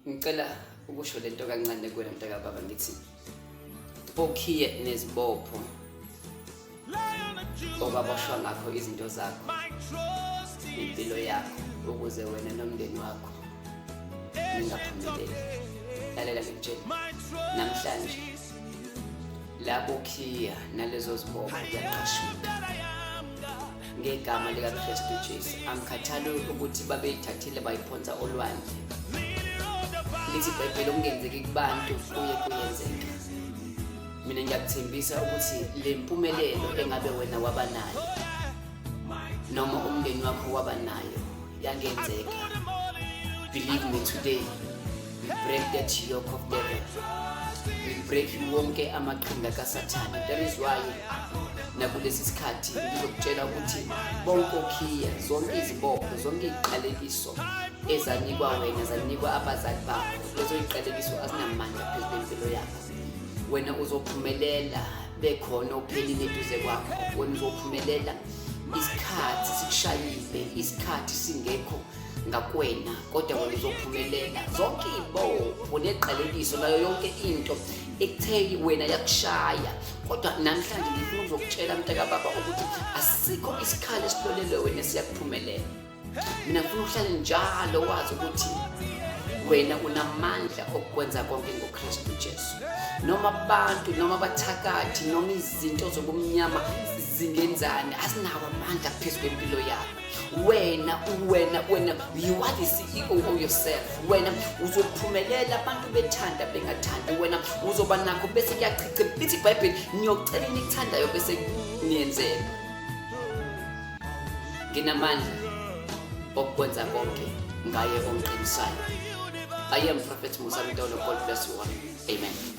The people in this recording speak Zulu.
Ngicela ukusho lento kancane kuwena mntakababa ngithi okhiye nezibopho okwaboshwa ngakho izinto zakho impilo yakho ukuze wena nomndeni wakho ningaphumeleli. Lalela ngikutshela namhlanje labo khiya nalezo zibopho kuyaqashuka ngegama likaKristu Jesu. Angikhathali ukuthi babeyithathile bayiphonsa olwandle. Lithi iBhayibheli okungenzeki kubantu kuye kuyenzeka. Mina ngiyakuthembisa ukuthi le mpumelelo engabe wena waba nayo noma umndeni wakho waba nayo yangenzeka. Believe me today, we break that yoke of devil. We break wonke amaqhinga kaSathane. That is why nakulesi sikhathi ngizokutshela ukuthi bonke okhiya zonke izibopho zonke iziqalekiso ezanikwa wena zanikwa abazali bakho lezo ziqalekiso azinamandla phezu kwempilo yakho wena uzophumelela bekhona ophelile eduze kwakho wena uzophumelela isikhathi sikushayile isikhathi singekho ngakwena kodwa wena uzophumelela zonke iy'bopho neqalekiso nayo yonke into ekutheni wena yakushaya kodwa namhlanje ngifuna ukuzokutshela mntakababa ukuthi asikho isikhali esihlolelwe wena siyakuphumelela mina ngifuna uhlale njalo wazi ukuthi wena unamandla okwenza konke ngoKristu Jesu noma abantu noma abathakathi noma izinto zobumnyama zingenzani asinawo amandla phezu kwempilo yakho wena wena wena you are the CEO of yourself wena uzophumelela abantu bethanda bengathandi wena uzoba nakho bese kuyachichima lithi ibhayibheli niyocela enikuthandayo bese niyenzela nginamandla okwenza konke ngaye ongiqinisayo. I am Prophet Musa Mtolo. God bless you all. Amen.